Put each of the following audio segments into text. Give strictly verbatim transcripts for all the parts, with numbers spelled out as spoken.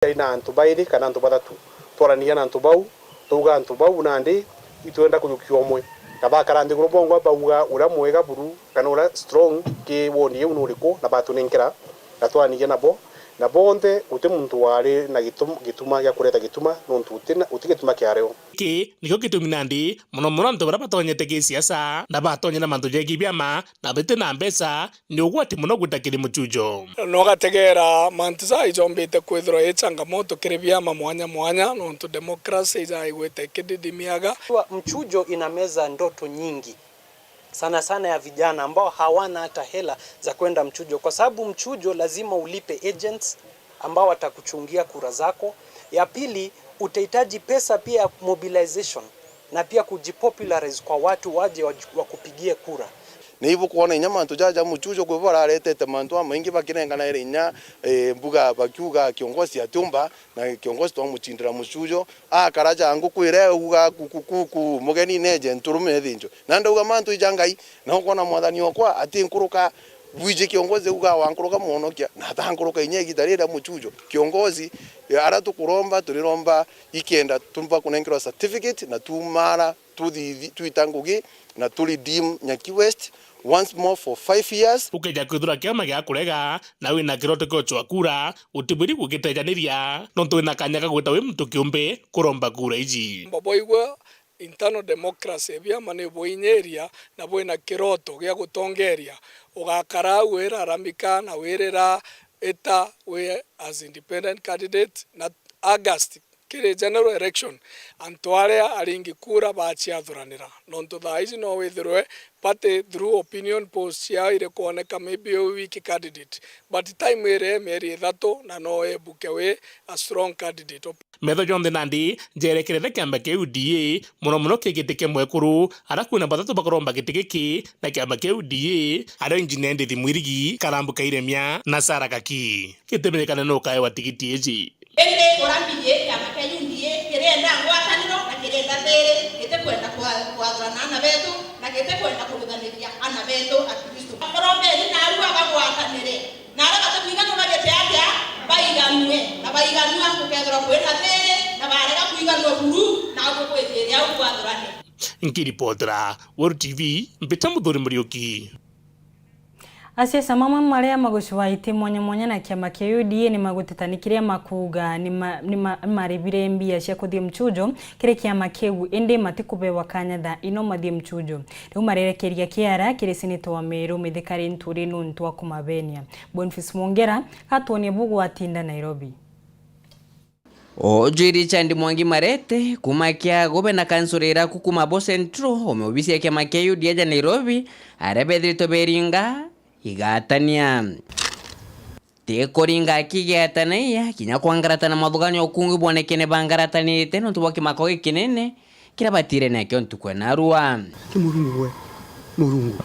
Ari na antu bairi kana antu bathatu. Twaraniria na antu bau, twauga antu bau nandi itwenda kujukia umwe. Na bakara nthiguru bongwa bauga uria mwega buru kana uria strong ki woni iu ni uriku, na batunenkera, na twaraniria nabo, na bonthe guti muntu wari na gitum-, gituma gia kureta gituma, nontu uti na, uti gituma kiario. Giki nikio gitumi nandi mono mono antu baria batonyete gisiasa na batonye na mantu jegii biama na biti na mbeca, ni ugwati mono gwita kiri muchujo. Na ugategeera mantu jaa ijombite kwithirwa i changamoto kiri biama mwanya mwanya, nontu democracy ijaa igwite ikididimiaga. Mchujo inameza ndoto nyingi, sana sana ya vijana ambao hawana hata hela za kwenda mchujo, kwa sababu mchujo lazima ulipe agents ambao watakuchungia kura zako. Ya pili, utahitaji pesa pia ya mobilization na pia kujipopularize kwa watu waje waju-, wakupigie kura. Ni ibukwona inya mantu jaja ja muchujo kwi bo bararetete mantu jamaingi bakirenganaire inya, eh, mbuga bakiuga kiongozi atiumba na kiongozi twamuchindira muchujo. Akara ja nguku iria euga kuku kuku, mugeni neje nturume ethinjwe. Na ndauga mantu ija Ngai, na ukwona mwathani okwa ati nkuruka bwiji kiongozi uga wa nkuruka mwonokia, na ata nkuruka inya igita riria muchujo. Kiongozi, eh, aria tukuromba, turiromba ikenda tumba kunenkerwa certificate na tumara tuthithi-, twita ngugi na tu redeem Nyaki West once more for five years. Ukeja kwithirwa kiama gia kurega na wina kiroto kia ucwa kura, utibwiri gugitejaniria, nontu wina kanya ga gwita wi muntu kiumbe kuromba kura iji. Mbobo igwe internal democracy, biama ni bwinyiria na bwina kiroto gia gutongeria, ugakara au wiraramika na wirira ita wi as independent candidate na August kiri general election, antu aria aringi kura baciathuranira, nontu thaa iji no withirwe party through opinion polls ciao iri kwoneka maybe wi weak candidate, but time iri mieri ithatu na no ebuke wi a strong candidate. Metho jonthe nandi jerekerere kiama kia U D A, mono mono ki giti kia mwekuru, aria kwina bathatu bakuromba giti giki na kiama kia U D A, ario Engineer Ndithi Mwirigi, Karambu Kairemia na Sarah Gaki. Gitimenyekane nu ukaewa tigiti iji. Indi urambithie kiama kia U D A kirienda ngwataniro na kirienda thiiri, gitikwenda kwa-, kwathurana ana betu, na gitikwenda kuruthaniria ana betu Akristu. Baromberi narua bagwatanire, na aria batakwiganua bagite atia? Baiganue, na baiganua gukethirwa kwina thiiri, na barega kwiganua buru, na agwe gwithiria au kwathurane. Nkiripotera Weru T V, mbita Muthuri Muriuki. Asiasa mamwe maria magucwa iti mwanya mwanya na kiama kia U D A ni maguteta ni kiria makuuga ni ma-, ni ma-, ni maribire mbia cia kuthii mchujo kiri kiama kiu, indi matikubewa kanya thaa ino mathii mchujo. Riu marerekeria kiara kiri seneta wa Meru Mithika Linturi nuntu wa kumabenia. Boniface Mwongera gatwonia bugwatinda Nairobi. Uju Richard Mwangi Marete, kuuma Kiagu, be na kansula ira ku kuuma Bo Central, ome obisi ya kiama kia U D A aja Nairobi, aria bethiritwe beringa igatania. Ti kuringa akigetania, kinya kwangaratana mathuganio ukungu ibwonekene bangaratanite nontu bwa kimako gikinene kiria batire nakio ntuku ya narua. Ki Murungu gwe, Murungu,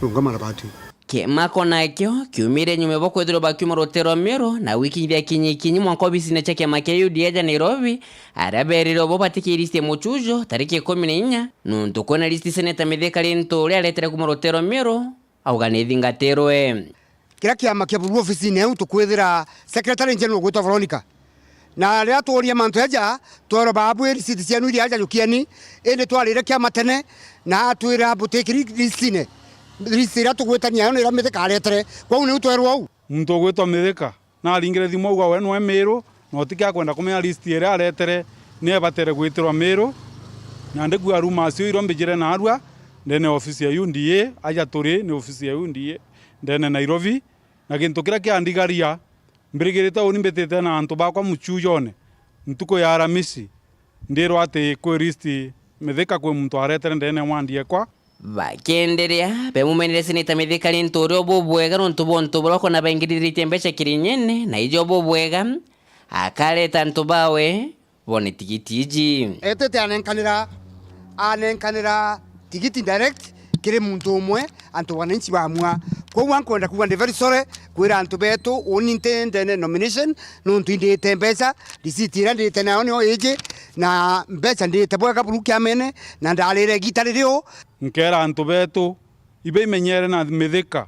rungama na bati. Kimako nakio kiumire nyuma bwa kwithirwa bakiuma rutere rwa Meru na gwikinyithia kinyikinyi mwanka obisine cia kiama kia U D A aja Nairobi, aria berire bo batikiristie muchujo tariki ikumi na inya, nontu kwina list seneta Mithika Linturi aretere kuuma rutere rwa Meru, auga ni ithingatirwe. Kiria kiama kia buru ofisine iu tukwithira secretary general ugwitwa Veronica. Na riria tworia mantu jaja, twerwa, "Babu, i receipt cienu iria aja jukieni," indi twarire kiama tene, na atwira, "Butikiri listine. List iria tugwitania nayo ni iria Mithika aretere." Kwou niu twerwa uu. Muntu ugwitwa Mithika naringire thimu auga we nwe Miru, na utikia kwenda kumenya list iria aretere ni ebatere gwitirwa Miru. Na ndikua rumors iu irwa mbijire narua ndene ya ofisi ya U D A, aja turi ni ofisi ya U D A ndene Nairobi. Na gintu kiria kiandigaria, mbirigirite uni mbitite na antu bakwa muchujone, ntuku ya Aramisi, ndirwa ati kwi list Mithika kwi muntu aretere ndene wandi ekwa. Bakienderea, bemumenire seneta Mithika Linturi o bubwega nontu bwa untu buria ukona baingirithiritie mbeca kirinyene, na ijo bubwega akareta antu bawe bone tigiti iji. Etete anenkanira, anenkanira tigiti direct kiri muntu umwe, antu wananchi bamua. Kwou ankwenda kuuga ndi very sorry kwira antu betu, uni nti ndene nomination, nontu indite mbeca, receipt iria ndite nayo nio iji, na mbeca ndite bwega buru kiamene, na ndarire igita ririo. Nkera antu betu, ibe imenyere na Mithika,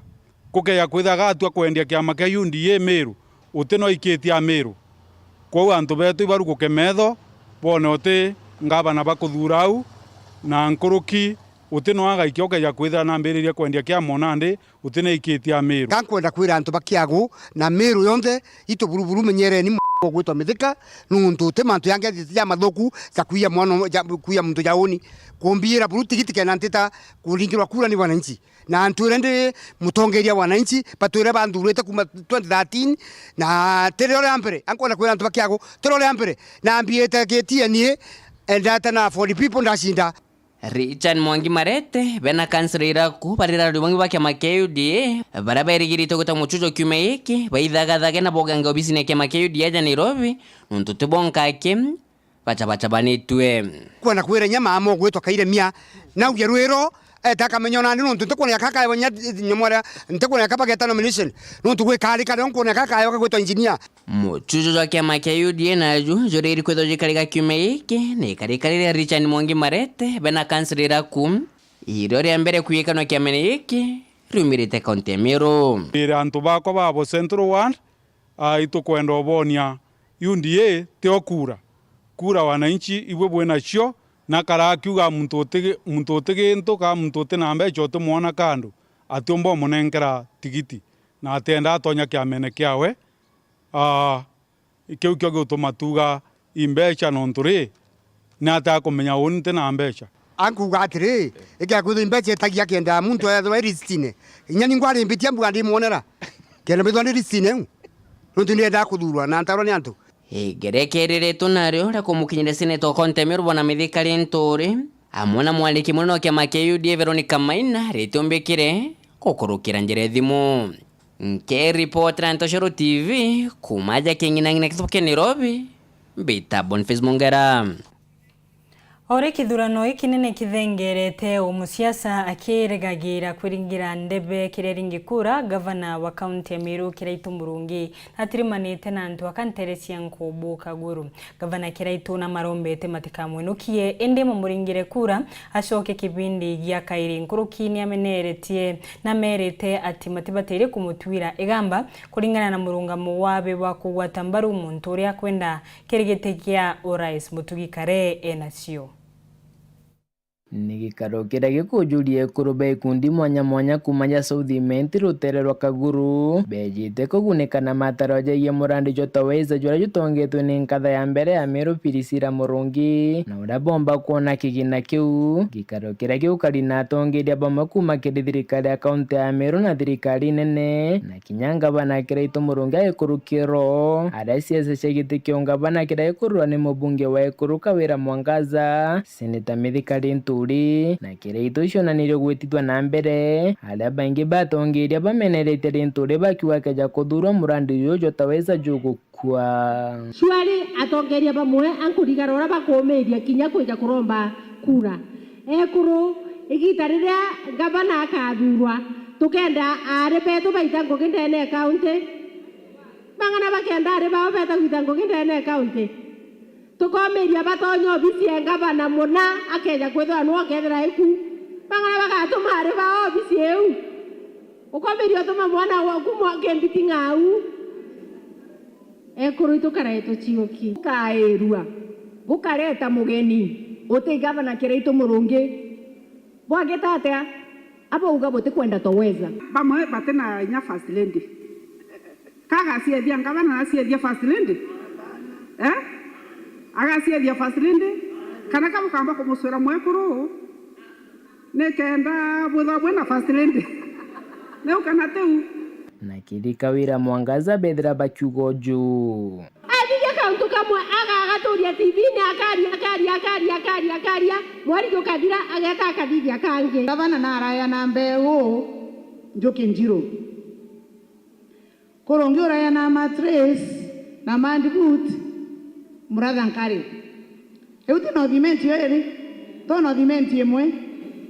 kukeja kwitha gatua kwendia kiama kia U D A Miru, uti no ikitie Amiru. Kwou antu betu ibaruguke metho, bone uti ngavana bakuthuura au, na nkuruki uti no agaikia ukeja kwithira nambiririe kwendia kiama o nandi, uti naikitie Amiru. Ka nkwenda kwira antu ba Kiagu na Miru yonthe, itu buruburu, menyereni m-, ugwitwa Mithika, nuntu uti mantu yangi athithia ja mathuku ja kwiya mwana, ja kwiya muntu ja uni, kumbiira buru tigiti kenda ntita kuringirwa kura ni wananchi. Na ntwire ndi mutongeria wa wananchi, batwire banthurite kuma twenty thirteen, na tiri o ria mbere. Ankwenda kwira antu ba Kiagu, tiri o ria mbere. Na mbiite K T N A, endete na forty people ndacinda. Richard Mwangi Marete, bena kansela iraku, bari rari bamwe ba kiama kia U D A, baria berigirite gwita muchujo kiumia giki, baithagathage na bogange obisine ya kiama kia U D A aja Nairobi, nontu ti bonka aki, bachabachabanitue. Kwenda kwira inya mama ugwitwa Kairemia, naugia rwiro, eta akamenya nandi nontu ntikwona kakaewa inya nyomwara, ntikwona kabageta nomination, nontu gwikarika rio nkwona kakaewa kagwitwa engineer. Muchujo jwa kiama kia U D A naju juriri kwithwa jikarika kiumia giki, na ikarika riria Richard Mwangi Marete bena kansela iraku, irio ria mbere kwikanwa kiamene giki riumirite kaunti ya Meru. Ira antu bakwa ba bo Central Ward, a, itukwenda ubonia U D A tio kura. Kura wananchi ibwe bwinacio, na kara akiuga muntu uti, muntu uti gintu, ka muntu uti na mbecha utimwona kando, atiumba umunenkera tigiti, na atienda atonya kiamene kiawe. Aa, kiu kio gigutuma tuuga i mbecha, nontu ri, ni atia akumenya uuni nti na mbecha? Ankuuga atiri, ikia kwithirwa i mbecha itagia kenda muntu ethirwa i listine. Inya ni ngwarimbitie mbuga ndimwonera. Kenda mbithwa ni listine iu. Nontu ndiendaa kuthuurwa na ntaurwa ni antu. Igerekereretwe nario ria kumukinyiria seneta o kaunti ya Meru Bwana Mithika Linturi, amwe na mwandiki munene wa kiama kia U D A Veronica Maina, ritiumbikire gukurukira njira ya thimu. Nkiripotera Ntoshoro T V, kuuma aja king'inang'ina kitubu kia Nairobi, mbita Boniface Mungera. Ori kithurano giki nene kithengerete, umusiasa akirigagira kwiringira ndebe kiria ringi kura, gavana wa kaunti ya Meru Kiraitu Murungi natirimanite na antu akanterecia nkubu Kaguru. Gavana Kiraitu namarombete matikamwinukie, indi mamuringire kura acoke kibindi gia kairi. Nkuruki ni ameneretie na merite ati matibatirie kumutwira igamba kuringana na murungamo wabe wa kugwata mbaru muntu uria akwenda kirigiti kia urais. Mutugi Kare enacio. Ni gikaro kiria gikujuria ekuru ba ikundi mwanya mwanya kuuma ja South Imenti rutere rwa Kaguru, bejite kugunika na mataro jegie murandi jwa Taweza juria jutongetwe ni nkatha ya mbere ya Meru Priscilla Murungi, na uria bomba kwona kigina kiu. Gikaro kiria giukari na atongeria bamwe kuuma kiri thirikari ya kaunti ya Meru na thirikari nene, na kinya ngavana Kiraitu Murungi agikurukia oro, aria siasa cia giti kia ungavana kiria gikururwa ni mubunge wa ekuru Kawira Mwangaza, Seneta Mithika Linturi na Kiraitu cionanirio gwitithwa na mbere, aria baingi batongeria bameneretie Linturi bakiuga akeja kuthuurwa murandi juju jwa Taweza jugukua. Surely atongeria bamwe a nkurigara uria bakuumiria kinya kwija kuromba kura. Ekuru, igita riria ngavana akathuurwa, tukenda aari beetu baita ngugi ndeene ya kaunti. Bang'ana bakenda aari bao beeta gwita ngugi ndeene ya kaunti. Tukomiria batonya obisi ya ngavana muna akeja kwithirwa niwe ukethira iku. Bang'ana bagatuma aari bao obisi iu. Ukomiria utuma mwana waku mwa-, kimbiti ng'au. Ekuru itu karae tuciuki. Bukairua, bukareta mugeni, uti gavana Kiraitu Murungi. Bwagita atia? Abauga butikwenda Toweza. Bamwe bati na inya first lady. Kagaciethia ngavana na aciethia first lady? Eh? Agaciethia first lady? Kana ka bukamba kumucwira mwekuru? Nikenda bwithwa bwina first lady. Niu kana tiu? Na kiri Kawira Mwangaza bethira bakiuga uju. Athithia kauntu kamwe, agagaturia T V-ini, akaria, akaria, akaria, akaria, akaria. Mweri jukathira, ageeta akathithia kangi. Gavana naraya na mbeu njuki njiru. Kurungi uraya na mattress na madboot, muratha nkari. Riu ti nothimenti iyo iri? To nothimenti imwe?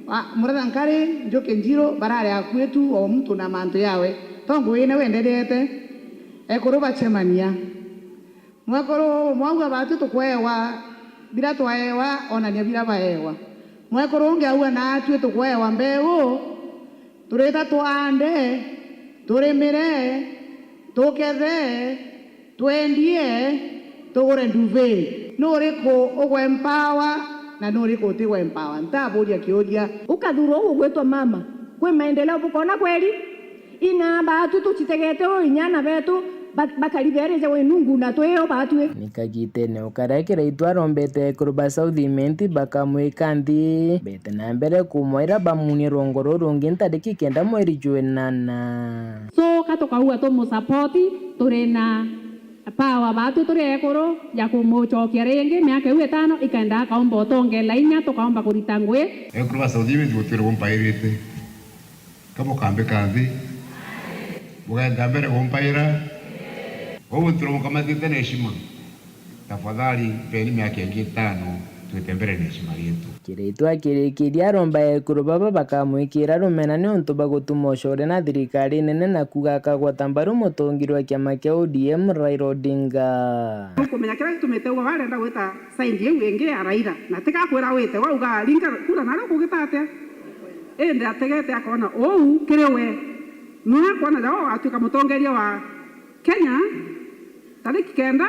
Wa-, muratha nkari, njuki njiru, barari akui tu, o muntu na mantu yawe. To ngugi ine wenderete. Ekuru bacemania. Mwekuru, mwauga batu tukuewa, bira twaewa, onania bira baewa. Mwekuru ungi auga, natui tukuewa mbeu, turita twande, turimire, tukethe, twendie, Tugure nduve. Nuriku ugwe empower na nuriku utigwe empower? Ntaburia kiuria. Ukathurwa ugwitwa mama, kwi maendeleo bukona kweri? Ina baatu tucitegete uu inyana betu ba-, bakari berije wi nungu na twio baatwi. Ni kagitene o karia Kiraitu arombete ekuru ba South Imenti bakamwika nthi, bete na mbere kumwaira bamunie rwongo ruu rungi ntariki kenda mweri jwa inana. So, ka tukauga tumusapoti, turi na power baatwi turi ekuru ya kumucokia ringi miaka iu itano, ikenda akaomba utongela inya tukaomba kurita ngui. Ekuru ba South Imenti gutwirwa mpairite. Ka bukambika nthi, bugenda mbere gumpaira. Uu nturo mukamatite na heshima. Tafadhali, mpeni miaka ingi itano, twite mbere na heshima yetu. Kiraitu akirikiria aromba ekuru baba bakamwikira rumena niuntu bwa gutuma ucore na thirikari nene na kuuga akagwata mbaru mutongeria wa kiama kia O D M Raila Odinga. Ukumenya kiria gitumite ugwe warenda gwita side iu ingi ya Raila, na tiga kwira wite, wauga ringa kura nario kugita atia? Indi ategete akona uu kiri we. Nwe akwona ja uu atwika mutongeria wa Kenya tariki kenda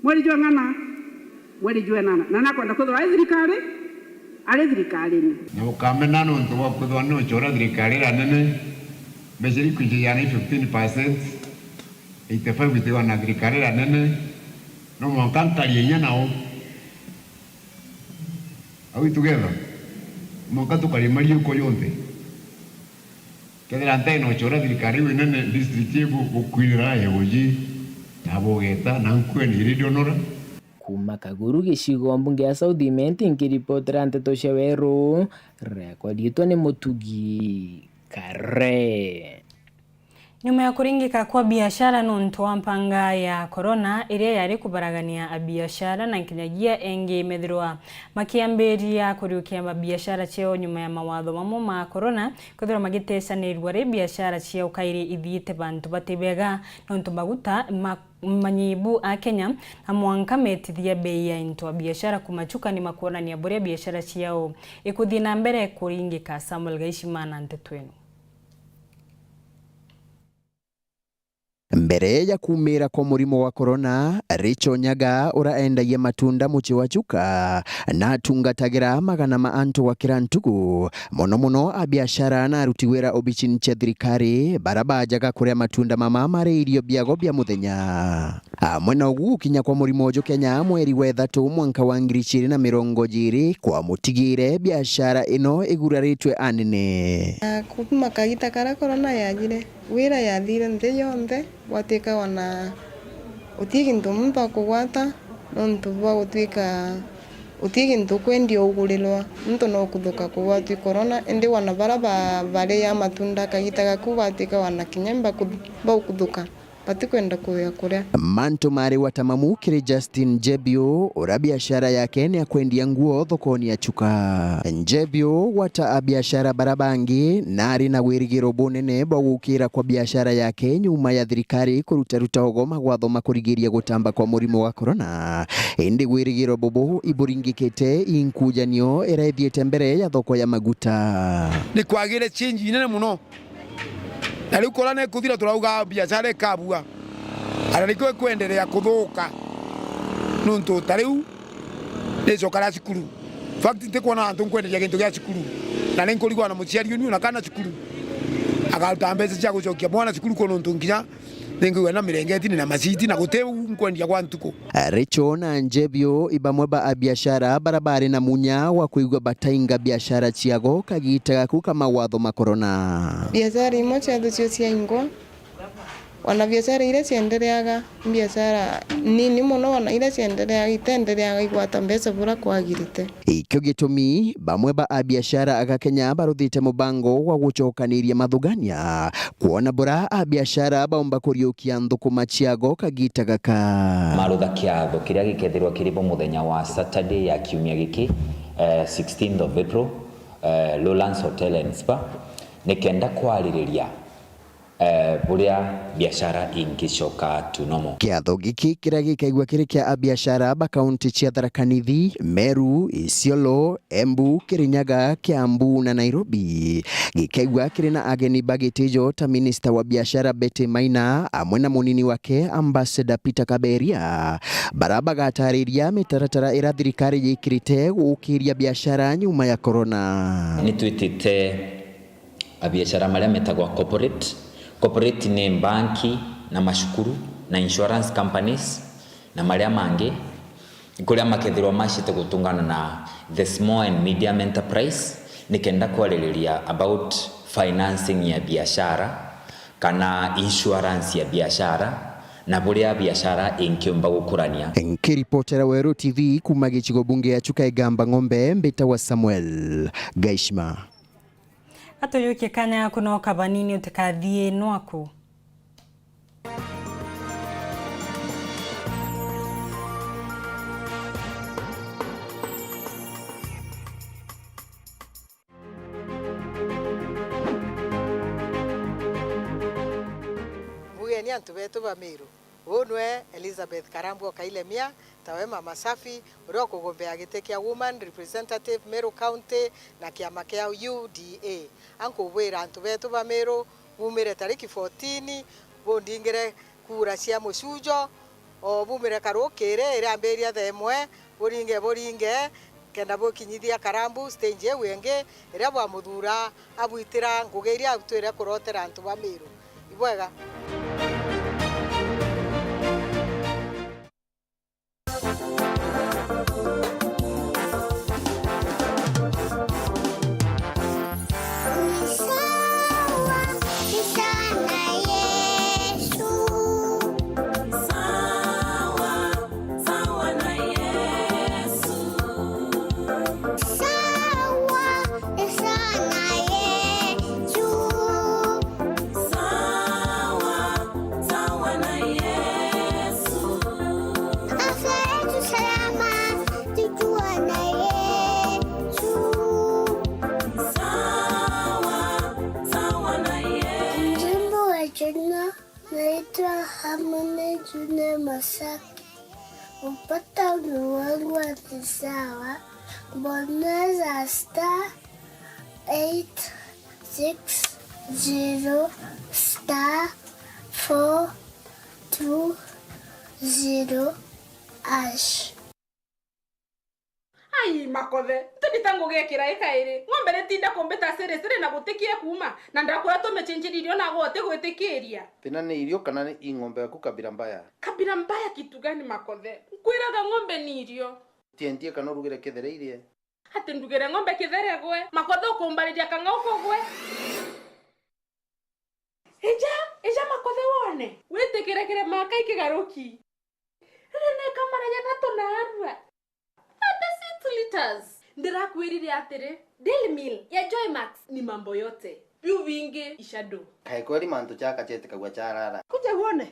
mweri jwa ng'ana, mweri jwa inana, na nakwenda kwithirwa ari thirikari, ari thirikarine. Na ukamena nontu bwa kwithirwa ni ucora thirikari iria nene, mbeca iria ikwinjia ni fifteen percent, eighty-five itigwa na thirikari iria nene, no mwanka nkarie inya nao. Are we together? Mwanka tukarie mariuko yonthe. Kethira ntai na ucora thirikari iu inene, district ibu bukwirira eguji, na bugeta, na nkue ni iri ndionora. Kuuma Kaguru, gicigo mbunge ya South Imenti, nkiripotera nteto cia Weru, rekwa riitwa ni Mutugi Kare. Nyuma ya kuringika kwa biashara nontu wa mpanga ya corona iria yari kubaragania abiashara na nkinyagia engi methirwa makiambiria kuriukia mabiashara ciao nyuma ya mawatho mamwe ma corona, kwithirwa magitecanirua ri biashara ciao kairi ithiite bantu bati bega nontu maguta ma manyibu a Kenya na mwanka metithia bei ya into a biashara kumachuka ni makwonania buria biashara ciao ikuthii na mbere kuringika. Samuel Gaishima na nteto ino. Mbere ya kuumira kwa murimo wa corona, Rachel Nyaga, ura endagia matunda mucii wa Chuka, na atungatagira magana ma antu gwa kira ntugu, mono mono a biashara na aruti wira obicini cia thirikari, bara bajaga kuria matunda mama mari irio biago bia muthenya. Amwe na ugu, gukinya kwa murimo uju Kenya mweri wa ithatu mwanka wa ngiri ciiri na mirongo jiiri, kwamutigire biashara ino iguraritwe anene. Na kuma kagita karia corona yajire, wira yathire nthi yonthe, gwatwika ona uti gintu muntu akugwata, nontu bwa gutwika uti gintu ukwendia ugurirwa, muntu no kuthuka kugwatwi corona, indi wana bara ba-, baria matunda kagita gaku batwika wana kinya baku-, baukuthuka. Batikwenda kuya kuria. Mantu mari wa tamamu kiri Justin Jebio, ura biashara yake ni ya kwendia nguo thokoni ya Chuka. Jebio, gwata a biashara bara bangi, nari na wirigiro bunene bwa gukira kwa biashara yake nyuma ya thirikari kurutaruta ugo magwatho ma kurigiria gutamba kwa murimo wa corona. Indi wirigiro bubu iburingikite inkujanio ira ithiite mbere ya thoko ya maguta. Ni kwagire change inene muno. Na riu corona ikuthira, turauga biashara ikabua, ana nikio ikwenderea kuthuka, nontu ta riu nicoka ria cukuru. In fact, ntikwona antu nkwenderia gintu gia cukuru, na ninkurigwa na muciari uni na kana cukuru, akaruta mbeca cia gucokia mwana cukuru ku, nontu nginya ningwigua na mirengeti na maciti, na guti u nkwendia gwa ntuku. Rachel na Njebio i bamwe ba abiashara bara bari na munya wa kwigua batainga biashara ciago kagita gaku ka mawatho ma corona. Biashara imwe ciathucio ciaingwa, wana biashara iria ciendereaga, biashara nini muno, wana iria ciendereaga, itendereaga igwata mbeca bura kwagirite. Ikio gitumi bamwe ba abiashara aga Kenya baruthite mubango wa gucokaniria mathugania, kwona bura abiashara baumba kuriukia nthukuma ciago kagita gaka. Marutha kiatho kiria gikethirwa kiri bo muthenya wa Saturday ya kiumia giki, eh, sixteenth of April, eh, Lowlands Hotel and Spa, nikenda kwaririria eh, buria biashara ingicoka to normal. Kiatho giki kiria gikaigua kiri kia abiashara ba kaunti cia Tharaka Nithi, Meru, Isiolo, Embu, Kirinyaga, Kiambu na Nairobi, gikaigua kiri na ageni ba gitijo ta minista wa biashara Betty Maina amwe na munini wake Ambassador Peter Kaberia, bara bagatariria mitaratara iria thirikari yikirite gukiria biashara nyuma ya corona. Nitwitite abiashara maria metagwa corporate. Corporate ni mbanki na macukuru na insurance companies na maria mangi, kuria makethirwa macite gutungana na the small and medium enterprise, nikenda kwaririria about financing ya biashara kana insurance ya biashara na buria biashara inkiumba gukurania. Nkiripotera Weru T V kuma gicigo bunge ya Chuka Igamba Ng'ombe, mbitawa Samuel Gaishima. Atuyukie kanya gaku no kabanini utikathie nwaku. Mbugeni antu betu ba Miru. Uu nwe Elizabeth Karambu o Kailemia, tawe Mama Safi, uria ukugombea giti kia Woman Representative Meru County na kiama kia U D A. Ankubwira antu betu ba Miru, bumire tariki fourteen, bundingire kura cia mucujo, o bumire karukiri, iriambiria thaa imwe, buringe, buringe, kenda bukinyithia Karambu stage iu ingi, iria bwamuthuura abwitira ngugi iria atwire kurotera antu ba Miru. Ibwega. Sawa, sawa na Yesu. Sawa, sawa na Yesu. Sawa, sawa na Yesu. Afya yetu salama, tukiwa na Yesu. Sawa, sawa na Yesu. Mjumbe wa Junior. Naitwa Harmony Junior Masaki. Kupata ulimwengu wa kisawa, bonyeza star eight six zero star four two zero hash. Ai, Makothe, ntindita ngugekira ikairi. Ng'ombe nitinda kumbita siri siri na gutikie kuuma, na ndakwira tumicinjiri irio nagwe utigwitikiria. Thina ni irio kana ni i ng'ombe yaku kabira mbaya? Kabira mbaya kitu gani, Makothe? Nkwiraga ng'ombe ni irio. Tiendie kana urugire kithere irie. Ati ndugire ng'ombe kithere gwe? Makothe ukumbariria kang'au kugwe. Ija, ija Makothe wone. Witikire kirema kai kigaruki. Riri ni kamara jathatu naarua. Thirty-six liters. Ndirakwirire atiri, Daily Meal ya Joy Max ni mambo yote. Biu bingi ishadu. Kae kweri mantu jaka jetikagua jarara. Kuja wone.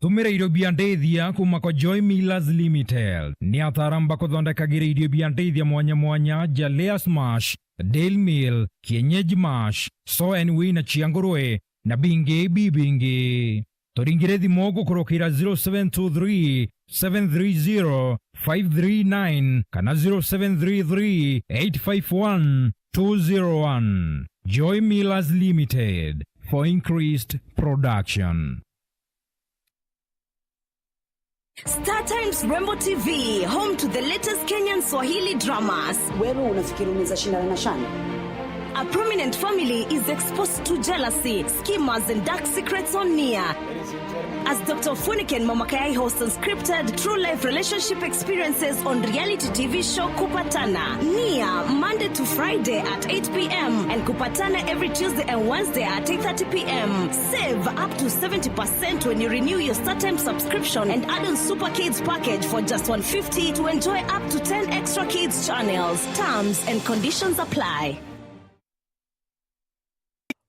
Tumira irio bia ndithia kuma kwa Joy Millers Limited. Ni ataaramu bakuthondekagira irio bia ndithia mwanya mwanya ja layers mash, Daily Meal, kienyeji mash, soya na wii na cia ngurwe, na bingi bibingi. Turingire thimu gukurukira zero seven two three, seven three zero, five three nine kana zero seven three three, eight five one, two zero one. Joy Millers Limited, for increased production. Star Times Rembo T V, home to the latest Kenyan Swahili dramas. Wewe unafikiri unaweza shindana na Shani? A prominent family is exposed to jealousy, schemers, and dark secrets on Nia. As Doctor Funike and Mama Kayai host unscripted true life relationship experiences on reality T V show Kupatana. Nia, Monday to Friday at eight p m and Kupatana every Tuesday and Wednesday at eight thirty p m. Save up to seventy percent when you renew your StarTimes subscription and add on Super Kids package for just one fifty to enjoy up to ten extra kids channels. Terms and conditions apply.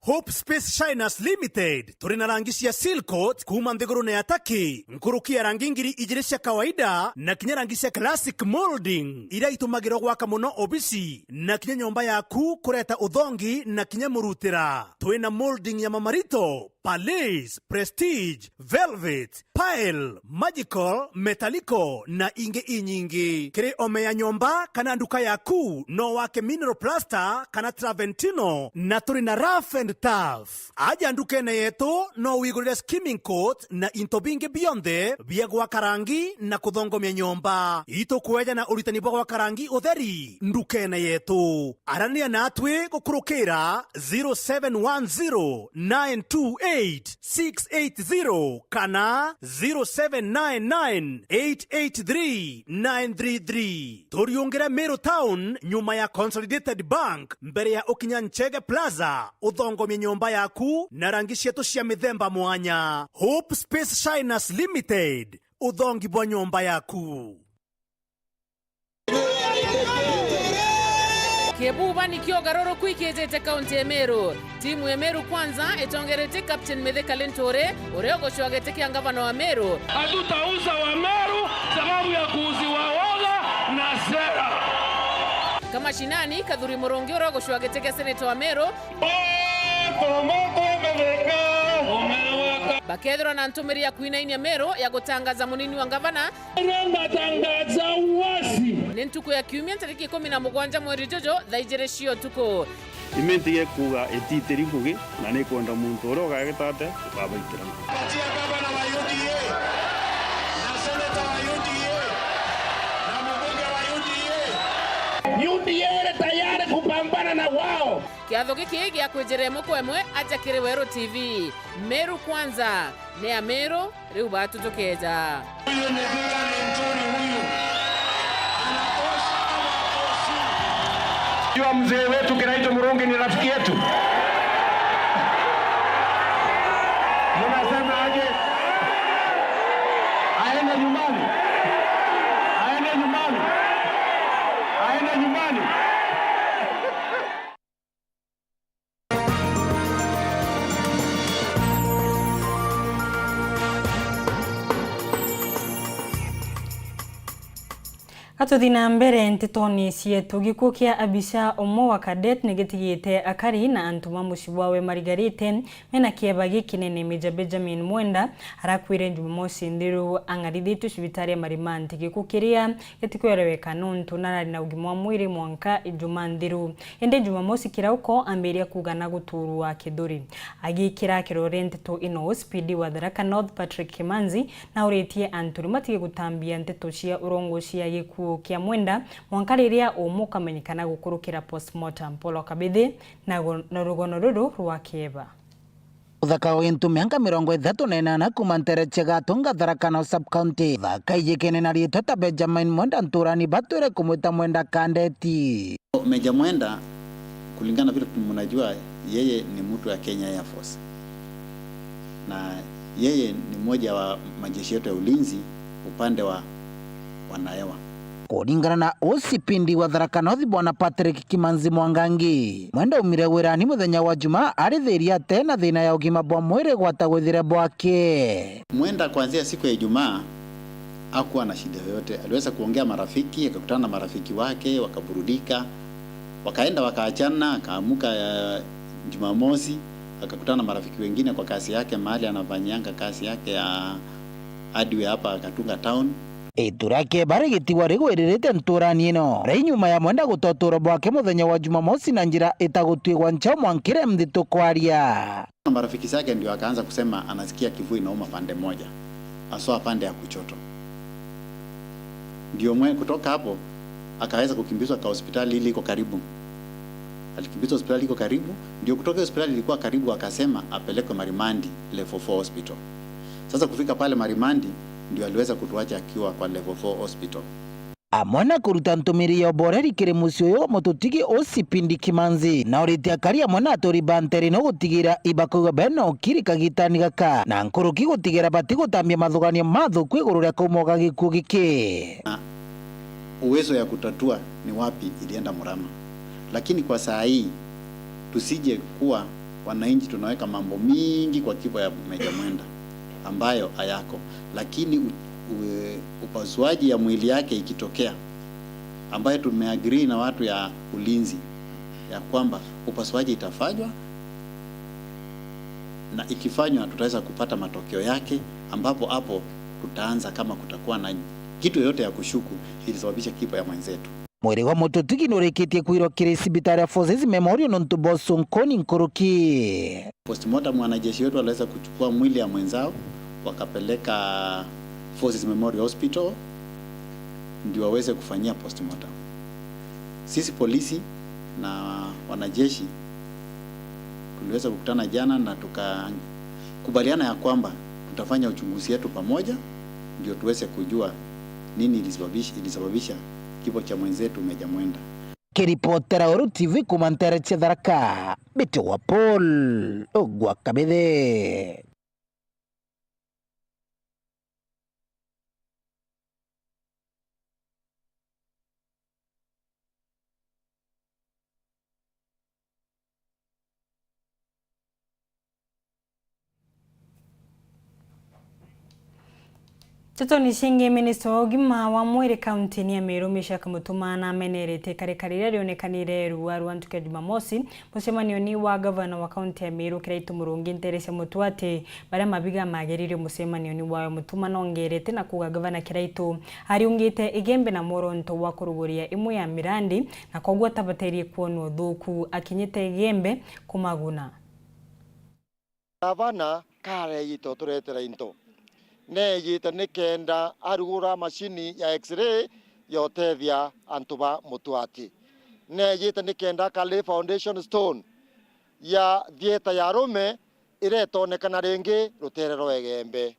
Hope Space Shiners Limited, turi na rangi cia seal coat kuuma nthigurune ya Turkey, nkuruki ya rangi ngiri ijiri cia kawaida na kinya rangi cia classic molding, iria itumagirwa gwaka mono obisi na kinya nyomba yaku kureta uthongi na kinya murutira. Twi na molding ya mamarito, Palais, Prestige, Velvet, Pile, Magical, Metallico na ingi inyingi. Kiri ome ya nyomba kana nduka yaku, no wake mineral plaster kana Traventino, na turi na rough and tough. Aja ndukene yetu, no wigurire skimming coat na into bingi bionthe bia gwaka rangi na kuthongomia nyomba. Itukweja na uritani bwa gwaka rangi utheri ndukene yetu. Arania natwi gukurukira zero seven one zero nine two eight six eight zero kana zero seven nine nine eight eight three nine three three. Turiungire Meru Town, nyuma ya Consolidated Bank, mbere ya ukinya Nchege Plaza, uthongomie nyomba yaku na rangi cietu cia mithemba mwanya. Hope Space Shiners Limited, uthongi bwa nyomba yaku. Kibuba nikio ugaruruku ikijite kaunti ya Meru. Timu ya Meru Kwanza itongeretie Captain Mithika Linturi, uria ugucua giti kia ngavana wa Meru. Hatutauza wa Meru sababu ya kuuziwa woga na sera. Kamashinani, Kathuri Murungi, uria ugucua giti kia seneta wa Meru. Bakethirwa na ntumiri ya kwinainia Meru ya gutangaza munini wa ngavana. Natangaza wazi. Ni ntuku ya kiumia, ntariki ikumi na mugwanja mweri juju, thaa ijiri cia utuku. Imenti gekuuga ititiri ngugi, na nikwenda muntu uria ugagitate ukabaitira. Patia gavana wa U D A na seneta wa U D A na mubunge wa U D A. U D A iri tayari kupambana na wao. Kiatho giki gia kwijira imwe kwa imwe aja kiri Weru T V. Meru Kwanza, ni ya Meru, riu batu tukeja. Huyu ni Victor Linturi huyu. Anatosha ama hatoshi? Jua mzee wetu Kiraitu Murungi ni rafiki yetu. Mnasema aje? Aende nyumbani. Aende nyumbani. Aende nyumbani. Gatuthi na mbere ntetoni cietu, gikuo kia Abisha, umwe wa cadet, ni gitigite akari na antu ba mucii bwawe marigarite mena kieba gikinene. Meja Benjamin Mwenda arakuire Jumamosi nthiru ang'arithitue cibitari ya Marimanti, gikuo kiria gitikwereweka nontu narari na ugima wa mwiri mwanka Ijumaa nthiru. Indi Jumamosi kirauko ambiria kuuga na guturua kithuri. Agikira kirore nteto ino, O C P D wa Tharaka North Patrick Kimanzi nauritie antu ni matige gutambia nteto cia urongo cia gikuo kia Mwenda mwanka riria uuma ukamenyekana gukurukira postmortem. Paul Kabithi na go-, na rugono ruru rwa kieba. Uthaka wa gintu mianka mirongo ithatu na inana kuuma ntere cia Gatunga, Tharaka North Sub County. Thaka ijikene na riitwa ta Benjamin Mwenda nturani batwire kumwita Mwenda Kandeti. Meja Mwenda, kulingana vile mnajua, yeye ni mtu wa Kenya Air Force. Na yeye ni mmoja wa majeshi yetu ya ulinzi upande wa wanahewa. Kuringana na O C P D wa Tharaka North, Bwana Patrick Kimanzi Mwangangi, Mwenda aumire wirani muthenya wa Jumaa arithiria ate na thina ya ugima bwa mwiri gwata gwithire bwake. Mwenda kuanzia siku ya Ijumaa hakuwa na shida yoyote. Aliweza kuongea marafiki, akakutana na marafiki wake, wakaburudika, wakaenda wakaachana, akaamuka ya Jumamosi, akakutana na marafiki wengine kwa kazi yake, mahali anafanyianga kazi yake ya hardware hapa Gatunga town. Itu ria kieba rigitigwa rigwiririte nturani ino, ri nyuma ya Mwenda guta uturo bwake muthenya wa Jumamosi na njira itagutwigwa nchao mwankire mthitu kwaria. Marafiki zake ndio akaanza kusema anasikia kifua inauma pande moja, haswa pande ya kushoto. Ndio mwe-, kutoka hapo akaweza kukimbizwa kwa hospitali ile iko karibu. Alikimbizwa hospitali iko karibu, ndio kutoka hospitali ilikuwa karibu akasema apelekwe Marimandi Level four Hospital. Sasa kufika pale Marimandi, ndio aliweza kutuacha akiwa kwa Level four Hospital. Amwe na kuruta ntumiri ya uboreri kiri mucii uyu wa mututigi O C P D Kimanzi, na uritie akari amwe na aturi ba ntere ino gutigira ibakwigua bena ukiri kagitani gaka, na nkuruki gutigira batigutambia mathuganio mathuku iguru ria kaumo ga gikuo giki. Na uwezo ya kutatua ni wapi ilienda mrama. Lakini kwa saa hii, tusije kuwa Wananchi tunaweka mambo mingi kwa kifo ya Meja Mwenda ambayo hayako, lakini u-, u-, upasuaji ya mwili yake ikitokea, ambayo tumeagree na watu ya ulinzi ya kwamba upasuaji itafanywa, na ikifanywa tutaweza kupata matokeo yake, ambapo hapo tutaanza kama kutakuwa na kitu yoyote ya kushuku ilisababisha kifo ya mwenzetu. Mwiri gwa Mututugi nurikitie kwirwa kiri cibitari ya Forces Memorial nontu bwa ucunkuni nkuruki. Postmortem, wanajeshi wetu waliweza kuchukua mwili ya mwenzao wakapeleka Forces Memorial Hospital ndio waweze kufanyia postmortem. Sisi polisi na wanajeshi tuliweza kukutana jana na tukakubaliana ya kwamba tutafanya uchunguzi yetu pamoja ndio tuweze kujua nini ilisababisha, ilisababisha kifo cha mwenzetu Meja Mwenda. Kiripotera Weru T V kuuma nteere cia Tharaka, mbitagwa Paul Ogwa Kabithe. Ntetoni cingi, minista wa ugima wa mwiri kaunti-ini ya Meru, Meshack Mutuma, namenerete ikarika riria rionekanire ruwa rwa ntuku ya Jumamosi mucemanioni wa gavana wa kaunti ya Meru, Kiraitu Murungi, nteere cia Mutua ati baria mabiga magerire mucemanioni wawe, Mutuma nongerete na kuuga gavana Kiraitu ariungite Igembe na mworonto wa kuruguria imwe ya mirandi, na koguo atabaterie kwona uthuku akinyite Igembe kumaguna. Gavana karejite uturetera into. Nejite nikenda arugura macini ya X-ray ya utethia antu ba Mutuati. Nejite nikenda akari foundation stone ya thieta ya arume iria itonekana ringi rutere rwa Igembe.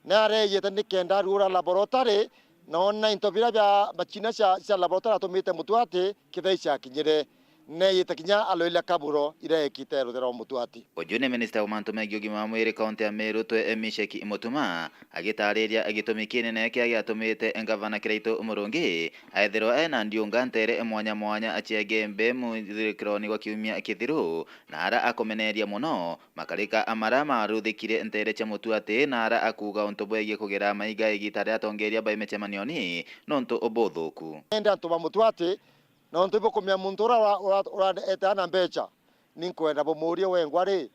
Narejite nikenda arugura laboratory, na ona into biria bia machine cia, cia laboratory atumite Mutuati kithai ciakinyire. Nejite kinya aloiria kaburo iria ekite rutere rwa Mutuati. Uju ni minista wa mantu megie ugima wa mwiri kaunti ya Meru, twe Meshack Mutuma, agitariria gitumi kinene kiria giatumite ngavana Kiraitu Murungi aethirwa ena ndiunga nteere mwanya mwanya cia Igembe muthirikironi gwa kiumia kithiru, na ara akumeneria mono makarika a mara maruthikire nteere cia Mutuati, na ara akuuga untu bwegie kugera maiga igita riria atongeria bai micemanioni nontu bwa uthuku. Ende antu ba Mutuati, nontu ibukumenya muntu uria ura-, ura-, uraete ana mbecha, ni nkwenda bumuurie wengwa ri,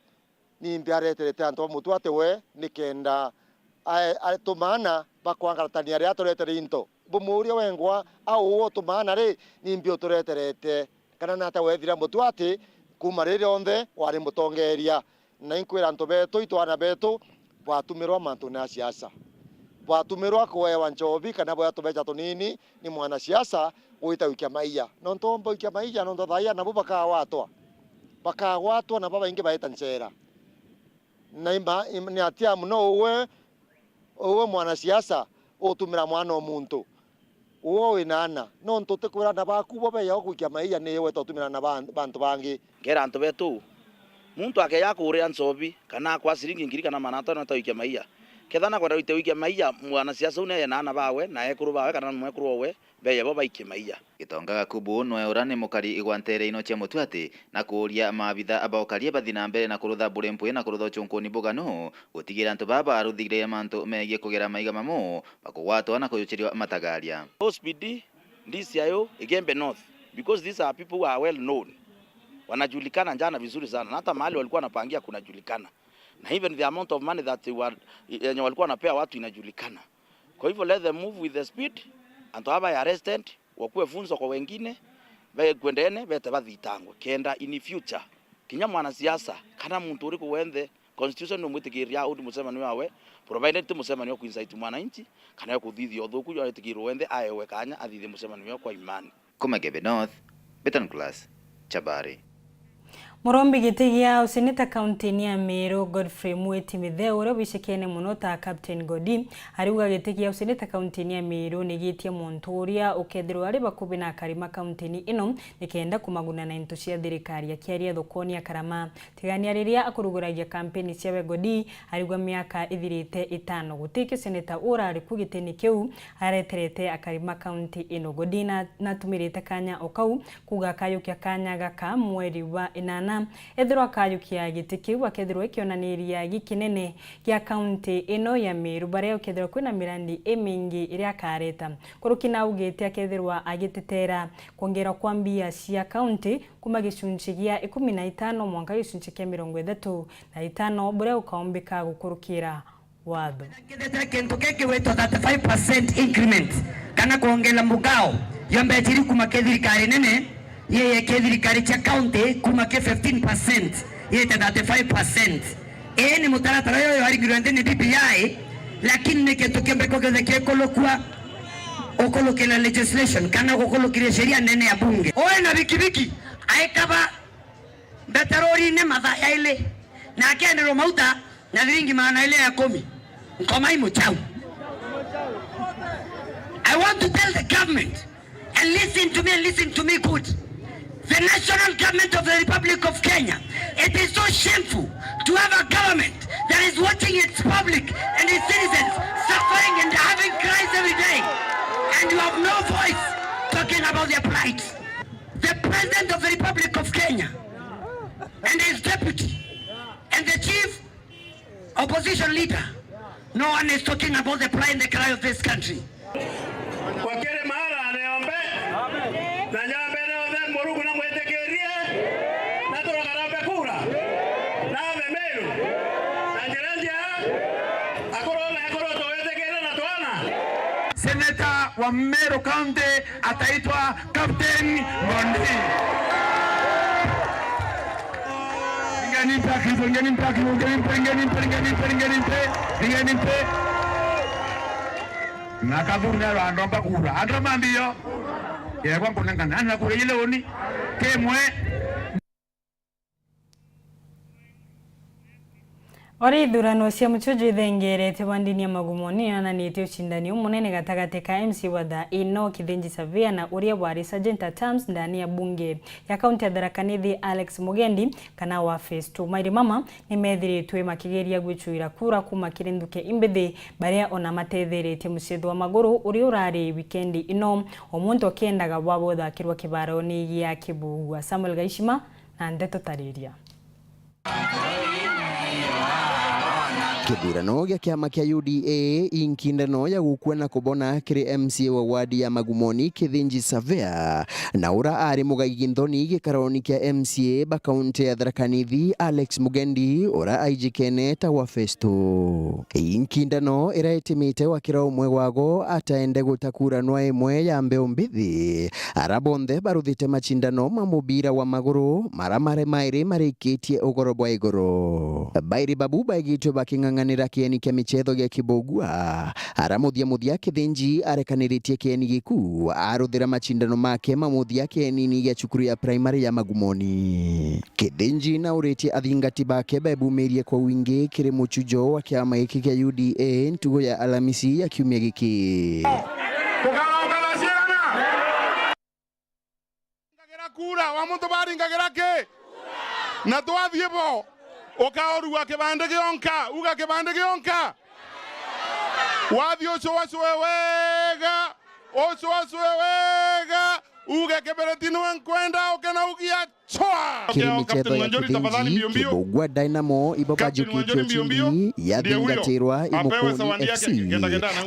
nimbi areterete antu ba Mutuati we nikenda ae-, atumaana bakwangaratania riria aturetere into? Bumuurie wengwa, au uwe utumaana ri, nimbi utureterete? Kana nata wethira Mutuati kuuma riria onthe wari mutongeria? Na inkwira antu betu, itwana betu, bwatumirwa mantune ya siasa. Bwatumirwa kuewa nchobi kana bwea tubecha tunini ni mwanasiasa gwita gwikia maia. Nontu omba gwikia maia, nontu thaia nabo bakagwatwa. Bakagwatwa na babaingi baita nchera. Na ima, im-, ni atia mono uwe, uwe mwanasiasa utumira mwana o muntu? Uwe wina ana, nontu utikwira ana baku bo beya gwikia maia, ni weta utumira ana ba, bantu bangi. Ngera antu betu, muntu akeya kuria nchobi, kana akwa ciringi ngiri kana magana atano atagwikia maia, ketha nakwenda gwita gwikia maia, mwanasiasa u neye na ana bawe, na ekuru bawe, kana mwekuru owe, beya bo baikie maia. Gitonga Gakubu nwe ura ni mukari igwa nteere ino cia Mutuati, na kuuria maabitha ba ukaria bathi na mbere na kurutha buri mpwi na kurutha ucunkuni buganu, gutigira antu baa baruthire mantu megie kugera maiga mamu, bakugwatwa na kujuchirio matagaria. O C P D, D C I O, Igembe North, because these are people who are well known. Wanajulikana jana vizuri sana. Na hata mahali walikuwa wanapangia kunajulikana. Na even the amount of money that they were, yenye walikuwa wanapea watu inajulikana. Kwa hivyo let them move with the speed, antu aba arrested, wakuwe funzo kwa wengine, be kwendene, bete bathitangwe. Kenda in future, kinya mwanasiasa, kana muntu uriku wenthe, constitution numwitikiria undi mucemanio wawe, provided ti mucemanio wa kuincite mwananchi, kana wa kuthithia uthuku, jwa itikirwo wenthe aewe kanya athithie mucemanio wawe kwa imani. Kuma Igembe North, Beton Class, Chabari. Murombi giti gia useneta kaunti-ini ya Meru, Godfrey Mweti Mitheu, uria ubicikene mono ta Captain Godi, ariuga giti gia useneta kaunti-ini ya Meru ni gitie muntu uria ukethirwa ari bakubi na akarima kaunti-ini ino, nikenda kumaguna na into cia thirikari. Akiaria thokoni ya Karama, Tigania riria akuruguragia kampeni ciawe, Godi ariuga miaka ithirite itano gutikio seneta urari ku gitini kiu areterete akarima kaunti ino. Godi na, natumirite kanya o kau kuuga akayukia kanya gaka mweri wa inana Ethirwa akajukia giti kiu, akethirwa ikionaniria gikinene gia kaunti ino ya Meru, baria ukethirwa kwina mirandi imingi iria akareta. Kuruki naugite akethirwa agitetera kwongerwa kwa mbia cia kaunti kuma gicunci gia ikumi na itano mwanka gicunci kia mirongo ithatu na itano, buria ukaumbika gukurukira watho. Ngetetera kintu giki gwitwa thirty-five percent increment, kana kwongela mugao jwa mbeca iri kuma ki thirikari nene, yeye ki thirikari cia county kuma ki fifteen percent yite thirty-five percent. Ii ni mutaratara uyu waringirwe nthi ni B B I, lakini ni kintu kiumbe kugithe kikulukua ukulukira legislation kana gukulukira sheria nene ya bunge. Uyu na bikibiki aikaba mbeterori-ini mathaa jaili, na akenderwa mauta na thiringi magana jaili ya ikumi. Nkomai muchau. I want to tell the government, and listen to me, and listen to me good. The national government of the Republic of Kenya, it is so shameful to have a government that is watching its public and its citizens suffering and having cries every day, and you have no voice talking about their plight. The President of the Republic of Kenya and his deputy and the chief opposition leader, no one is talking about the plight and the cry of this country. Kwa kiri mara niombe, na nyambene yonthe Murungu namwitikirie, na turokarambe kura, na Meru, na njira njega, akuru na ekuru tuwitikirie na twana. Senator wa Meru County ataitwa Captain Mondi. Ingeni mpe akibu, ingeni mpe akibu, ingeni mpe, ingeni mpe, ingeni mpe, ingeni mpe, ingeni mpe. Na kathuri na andu amba kura. Andu amba mbio. Yegwa nkunengana. Ana kura ile uni. Kimwe. Ori ithurano cia muchujo ithengeerete wa ndini ya Magumoni niyonanitie ucindani umunene gatagati ka M C A wa thaa ino Kithinji Savea na uria wari Sergeant at Arms ndani ya bunge ya kaunti ya Tharaka Nithi Alex Mugendi kana wa Phase two. Mairi mama nimethiritwe makigeria gwichuira kura kuma kiri nthuke imbithi, baria ona matetheritie mucetho wa maguru uria urari wikendi ino, o muntu akiendaga wabo uthakirwa kibaroni gia Kibugua. Samuel Gaishima na ndeto tariria. Kithurano gia kiama kia U D A, inkindano ya gukua na kubona kiri M C A wa wadi ya Magumoni Kithinji Savea, na ura ari mugaigi nthoni gikaroni kia M C A ba kaunti ya Tharaka Nithi Alex Mugendi, ura aijikene ta wa Festo. Inkindano ira itimite wakira umwe wago ataende guta kura nwa imwe ya mbeu mbithi. Ara bonthe baruthite macindano ma mubira wa maguru, mara mare mairi marikitie ugoro bwa iguru. Bairi babu baigitwe baking'ang'anira kieni kia michetho gia Kibugua. Ara muthia muthia Kithinji arekaniritie kieni giku, aruthira macindano make ma muthia kienini gia cukuru ya primary ya Magumoni. Kithinji nauritie athingati bake bebumirie kwa wingi kiri muchujo wa kiama giki kia U D A ntugo ya Alamisi ya kiumia giki. Tukaronga na ciana. Ringagira kura, wa muntu baringagira ki? Na twathie bo, ukaorua kibandi gionka, uga kibandi gionka. Wathie ucwacwe wega, ucwacwe wega, uge kibereti niwe nkwenda, uke na ugia chwa. Kiri michetho ya Kithinji, Kibugua Dynamo ibo bajukitie ucindi, yathingatirwa i Mukoni F C,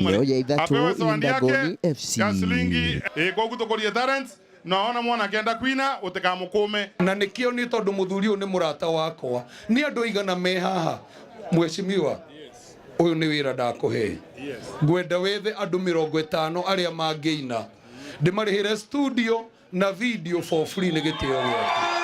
niyo ya ithatu i Ndagoni F C. Koguo tukurie talents. Naona mwana akenda kwina, utikamukume. Na nikio ni tondu muthuri uyu ni murata wakwa. Ni andu aigana me haha? Mheshimiwa, uyu ni wira ndakuhe. Ngwenda wethe andu mirongo itano aria mangiina, ndimarihire studio na video for free ni gitio giaku.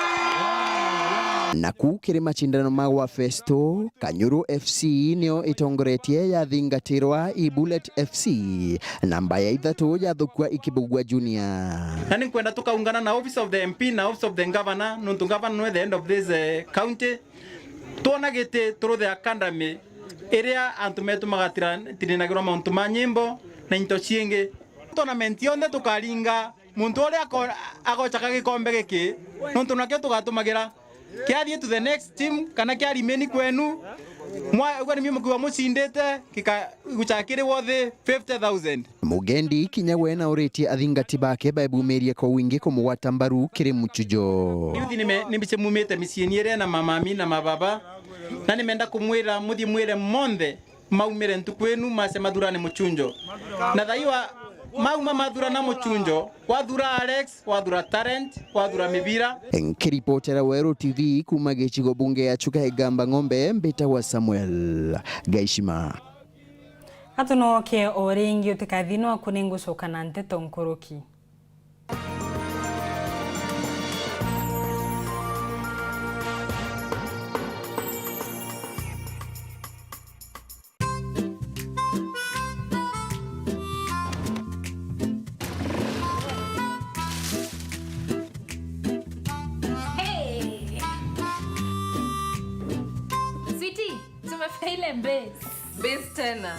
Naku kiri macindano ma gwa Festo, Kanyuru F C niyo itongoretie yathingatirwa i Bullet F C, namba ya ithatu yathukua i Kibugua Junior. Na ni nkwenda tukaungana na Office of the M P na Office of the Governor, nontu Governor nwe the end of this, eh, county. Twona giti turuthe academy iria antu metu magatirinagirwa mauntu ma nyimbo na into ciingi. Tournament yonthe tukaringa muntu uria ako-, agochaka gikombe giki, nontu nakio tugatumagira. Kiathie to the next team, kana kia remain kwenu, Mwa-, ugwa ni mimi mukiwa mucindite, gika-, gucakiri worth fifty thousand. Mugendi kinya we nauritie athingati bake baebumirie kwa wingi kumugwata mbaru kiri Muchunjo. Youth nime-, nimbice mumite miciini iria na mamami na mababa, na nimenda kumwira muthie mwire monthe maumire ntuku inu mace mathurane Muchunjo. Na thaiwa mauma mathurana Muchunjo, wathura Alex, wathura Talent, wathura Mibira. Nkiripotera Weru T V kuma gicigo bunge ya Chuka Igamba Ng'ombe, mbitagwa Samuel Gaishima. Atunoke o ringi utikathi nwaku ningucoka na nteto nkuruki. Hey! Sweetie, tumefika ile base. Base tena.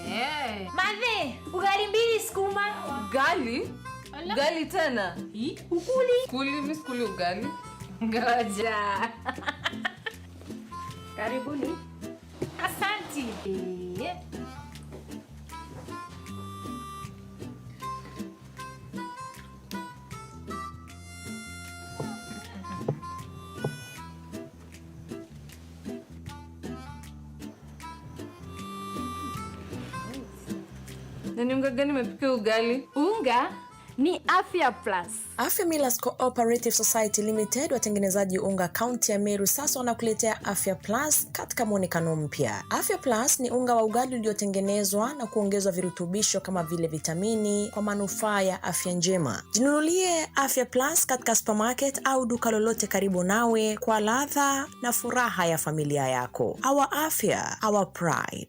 Eh. Mathe, ugali mbili sukuma. Ugali? Ala. Ugali tena? Hii? Ukuli? Kuli, mi sikuli ugali. Ngoja. Karibuni. Asanti. Eh. Na ni unga gani imepika ugali? Unga ni Afya Plus. Afya Millers Cooperative Society Limited, watengenezaji unga kaunti ya Meru, sasa wanakuletea Afya Plus katika mwonekano mpya. Afya Plus ni unga wa ugali uliotengenezwa na kuongezwa virutubisho kama vile vitamini kwa manufaa ya afya njema. Jinunulie Afya Plus katika supermarket au duka lolote karibu nawe kwa ladha na furaha ya familia yako. Our afya, our pride.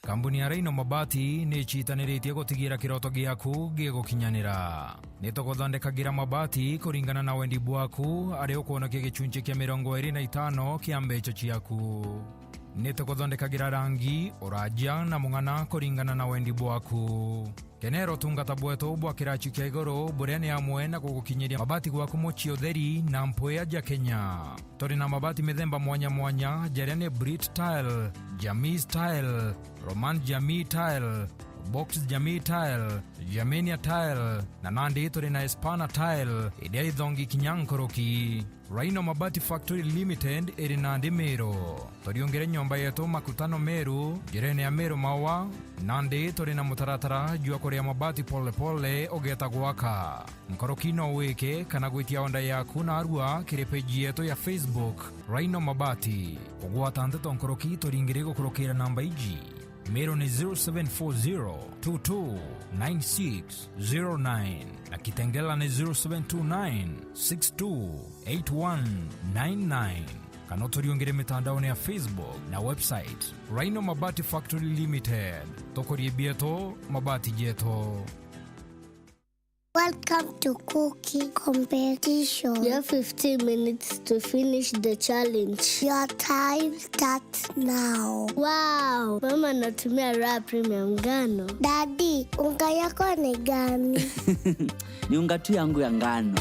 Kambuni ya Rhino Mabati ni icitaniritie gutigira kiroto giaku gigukinyanira. Ni tuguthondekagira mabati kuringana na wendi bwaku, aria ukwonokia gicunci kia mirongo iri na itano kia mbeca ciaku. Ni tuguthondekagira rangi, uraja na mung'ana kuringana na wendi bwaku. Kenera utungata bwetu bwa kiraci kia iguru, buria ni amwe na gugukinyiria mabati gwaku mucii utheri na mpwia ja Kenya. Turi na mabati mithemba mwanya mwanya, jaria ni Brit Tile, Jamii Tile, Roman Jamii Tile, Box Jamii Tile, Germania Tile, na nandi turi na Espana Tile, iria ithongi kinya nkuruki. Rhino Mabati Factory Limited iri nandi Meru. Turiungire nyomba yetu Makutano Meru, njirene ya Meru Maua, nandi turi na mutaratara jwa kuria mabati pole pole ugeta gwaka. Nkuruki no wike kana gwitia order yaku narua kiri page yetu ya Facebook, Rhino Mabati. Kugwata nteto nkuruki turingire gukurukira namba iji. Meru ni zero seven four zero two two nine six zero nine, na Kitengela ni zero seven two nine six two eight one nine nine. Kana uturiungire mitandaone ya Facebook na website, Rhino Mabati Factory Limited. Tukurie bietu, mabati jetu. Welcome to cooking competition. You have fifteen minutes to finish the challenge. Your time starts now. Wow, mama anatumia Raha Premium ngano. Daddy, unga yako ni gani? Ni unga tu yangu ya ngano.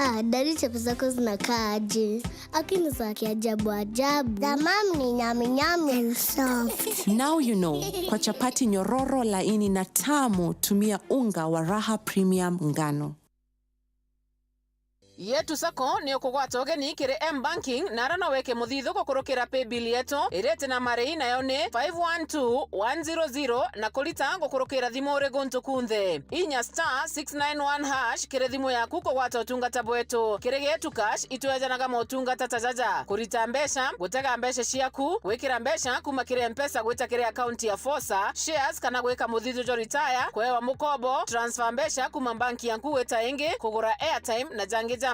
Ah, daddy, chapo zako zinakaa aje? Lakini za kiajabu ajabu. Za mam ni nyami nyami and soft. Now you know, kwa chapati nyororo, laini na tamu, tumia unga wa Raha Premium ngano. Yetu Sacco ni ukugwata ugeni kiri M-Banking, na ara no weke muthithu gukurukira paybill yetu iria iti na marii, nayo ni five one two one zero zero, na kurita gukurukira thimu uri guntu kunthe. Inya star six nine one hash kiri thimu yaku kugwata utungata bwetu. Kiri Getu Cash, itwejanaga motungata ta jaja: kurita mbeca, gutega mbeca ciaku, gwikira mbeca kuma kiri M-Pesa gwita kiri akaunti ya Fosa, shares kana gwika muthithu jwa retire, kwewa mukobo, transfer mbeca kuma banki yaku gwita ingi, kugura airtime na jangi jamaingi.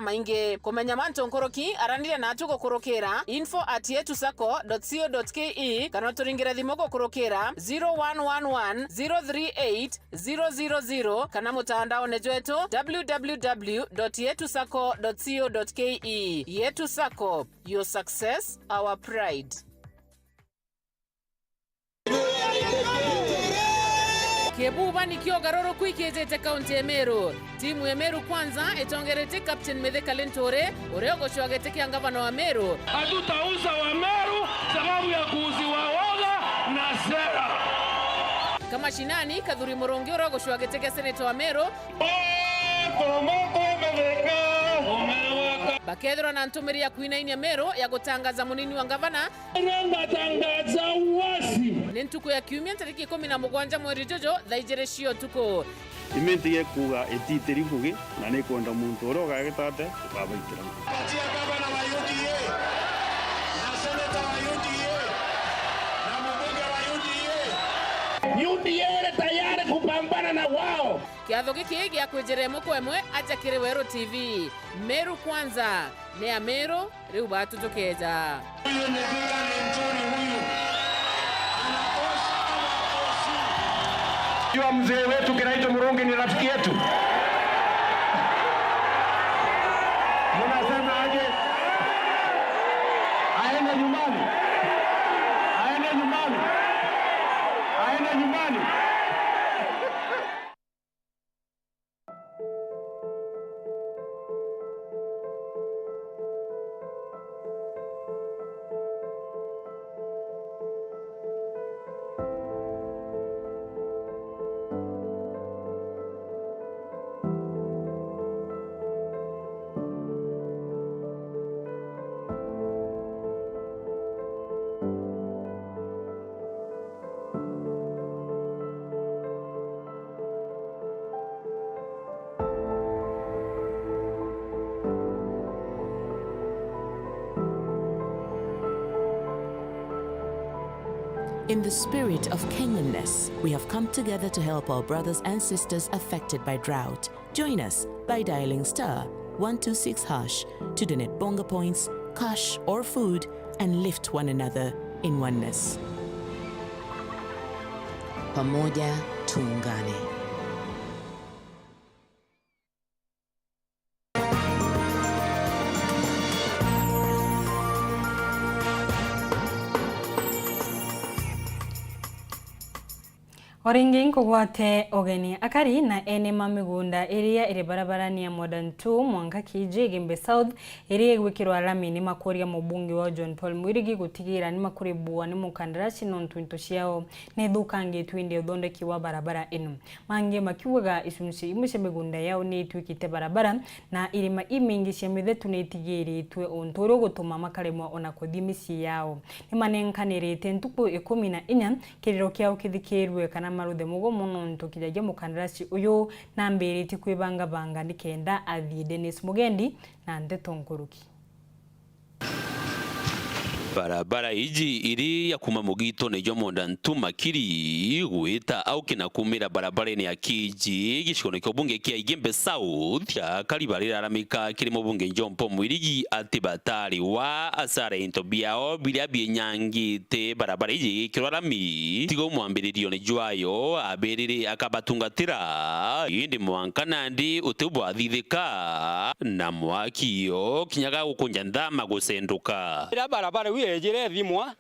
Kumenya mantu nkuruki, araniria natu gukurukira info at yetu sacco dot co dot ke kana uturingire thimu gukurukira zero one one one zero three eight zero zero zero kana mutandaone jwetu w w w dot yetu sacco dot co dot ke. Yetu Sacco, your success, our pride. Kibuba nikio ugaruruku ikiijite kaunti ya Meru. Timu ya Meru Kwanza itongeretie Captain Mithika Linturi, uria ugucua giti kia ngavana wa Meru. Hatutauza wa Meru sababu ya kuuziwa woga na sera. Kamashinani, Kathuri Murungi uria ugucua giti kia seneta wa Meru. Bakethirwa na ntumiri ya kwinainia Meru ya gutangaza munini wa ngavana. Ngatangaza wazi. Ni ntuku ya kiumia ntariki ikumi na mugwanja mweri juju, thaa ijiri cia utuku. Imenti gekuuga ititiri ngugi, na nikwenda muntu uria ugagitate ukabaitira ngugi. Patia gavana wa U D A na seneta wa U D A na mbunge wa U D A. U D A iri tayari kupambana na wao. Kiatho giki gia kwijira imwe kwa imwe aja kiri Weru T V. Meru Kwanza, ni ya Meru, riu batu tukeja. Huyu ni Mithika Linturi huyu. Anatosha, anatosha. Jua mzee wetu Kiraitu Murungi ni rafiki yetu. Mnasema aje? Aende nyumbani. Aende nyumbani. Aende nyumbani. In the spirit of Kenyanness, we have come together to help our brothers and sisters affected by drought. Join us by dialing star one two six hash to donate bonga points, cash, or food, and lift one another in oneness. Pamoja tuungane. O ringi nkugwate ugeni. Akari na ene ma migunda iria iri barabarani ya Modern two mwanka Kiiji Igembe South iria igwikirwa lami ni makuria mubunge wao John Paul Mwirigi gutigira ni makuribua ni mukandarasi nontu into ciao ni ithukangitue indi uthondeki wa barabara ino. Mangi makiugaga icunci imwe cia migunda yao ni ituikite barabara na irima imingi cia mithetu ni itigiritwe, untu uria ugutuma makaremwa ona kuthii micii yao. Ni manenkanirite ntuku ikumi na inya kiriro kiao kithikirue kana maruthe mugomo nontu kinya gia mukandarasi uyu nambiritie kwibangabanga nikenda athii. Dennis Mugendi na ndeto nkuruki. Barabara iji iri ya kuuma mugitone jwa Modern two Makiri gwita au kina kuumira barabarene ya Kiiji gicigone kia ubunge kia Igembe South, akari bariraramika kiri mubunge John Paul Mwirigi ati batari wa asara into biao biria bienyangite barabara iji igikirwa rami. Tiga mwambiririone jwayo abirire akabatungatira, indi mwanka nandi uti bwathithika na mwaki o kinya ga gukunja nthama gucenduka. Riria barabara iu yejire ithimwa,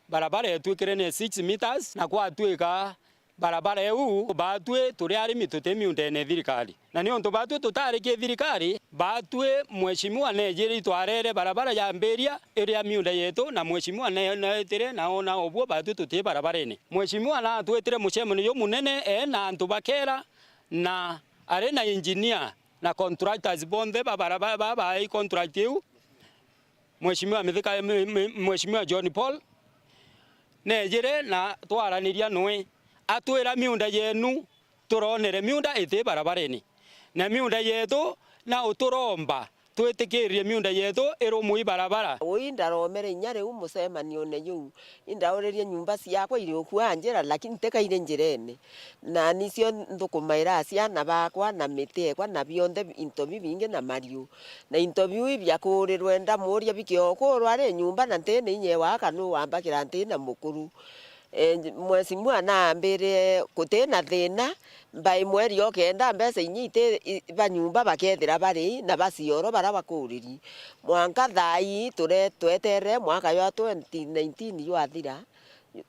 barabara yetwikire ni six meters, na kwatwika barabara iu, baatwi turi arimi tuti miundene ya thirikari. Na niuntu baatwi tutari ki thirikari, baatwi mheshimiwa neejire itwarere barabara yambiria iria miunda yetu, na mheshimiwa ne-, neetire na oona obuo baatwi tuti barabarene. Mheshimiwa naatwitire mucemanio jumunene eena antu ba KeRRA, na ari na engineer na contractors bonthe ba barabara ba-, ba-, baai contract iu, Mheshimiwa Mithika, mhe-, mhe-, Mheshimiwa John Paul, neejire na twaraniria noe. Atwira, miunda yenu turoonere miunda iti barabarene, na miunda yetu na uturomba twitikiririe miunda yetu irumwe i barabara. Ui ndaromere inya riu mucemanione juu, indauririe nyumba ciakwa iri ukua njira, lakini ntikaire njirene. Na nicio nthukumaira ciana bakwa na miti ekwa na bionthe into bibingi na mariu. Na into biu ibiakurirwe ndamuuria bikiokurwa ri nyumba na nti na inya iwaka nu wambakira nti na mukuru. E, mheshimiwa naambire guti na thina, mbai mweri o kenda mbeca inya iti i-, ba nyumba bakethira bari na bacioro bara bakuriri. Mwanka thaa ii ture-, tweterere mwaka jwa twenty nineteen jwathira,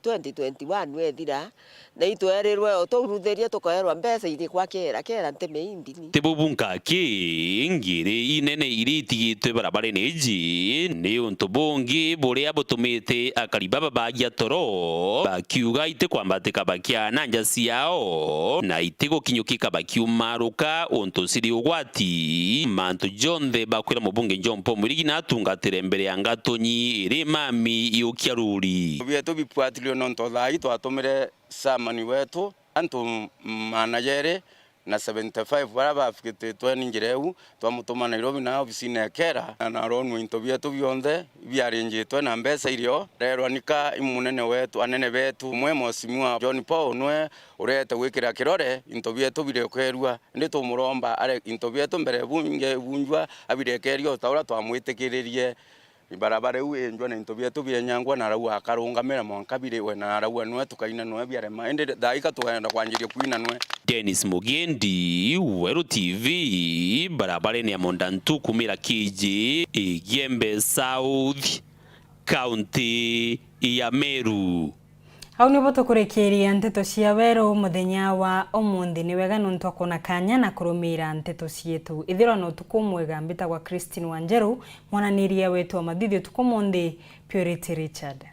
Twenty twenty-one wethira, na itwerirwe o twaurutheria tukoerwa mbeca iri kwa kera, kera nteme indini. Ti bubu nkaki, ngiri inene iria itigitwe barabarene iji ni untu bungi buria butumite akari baba bagia toro bakiuga itikwambatika bakiana nja ciao na itigukinyukika bakiumaruka untu ciri ugwati. Mantu jonthe bakwira mubunge John Paul Mwirigi na atungatire mbere ya ngatonyi iri mami iukia ruri. Bietu bibuatirio nontu thaa ii twatumire chairman wetu antu maana jeri na seventy-five baria bafikititwe ni njira iu, twamutuma Nairobi na obisine ya kera, na naronua into bietu bionthe ibiarinjitwe na mbeca irio. Rerwa nika i munene wetu, anene betu, umwe Mheshimiwa John Paul nwe urete gwikira kirore into bietu birekerua, indi tumuromba are into bietu mbere bunge bunjwa abirekerie o ta uria twamwitikiririe. Ibarabara iu injwa na into bietu bienyangwa, na arauga akarungamira mwanka biriwe, na arauga nwe tukaina nwe biarema, indi thaa ika tukaenda kwanjiria kwina nwe. Dennis Mugendi, Weru T V, barabarene ya Mondantu kumira Kiji, Igembe South, kaunti ya Meru. Au nibo tukurikiria nteto cia Weru muthenya wa umunthi. Ni wega nontu akwona kanya na kurumiira nteto cietu. Ithirwa na utuku mwega. Mbitagwa Christine Wanjeru, mwananiria wetu wa mathithi utuku umunthi, Purity Richard.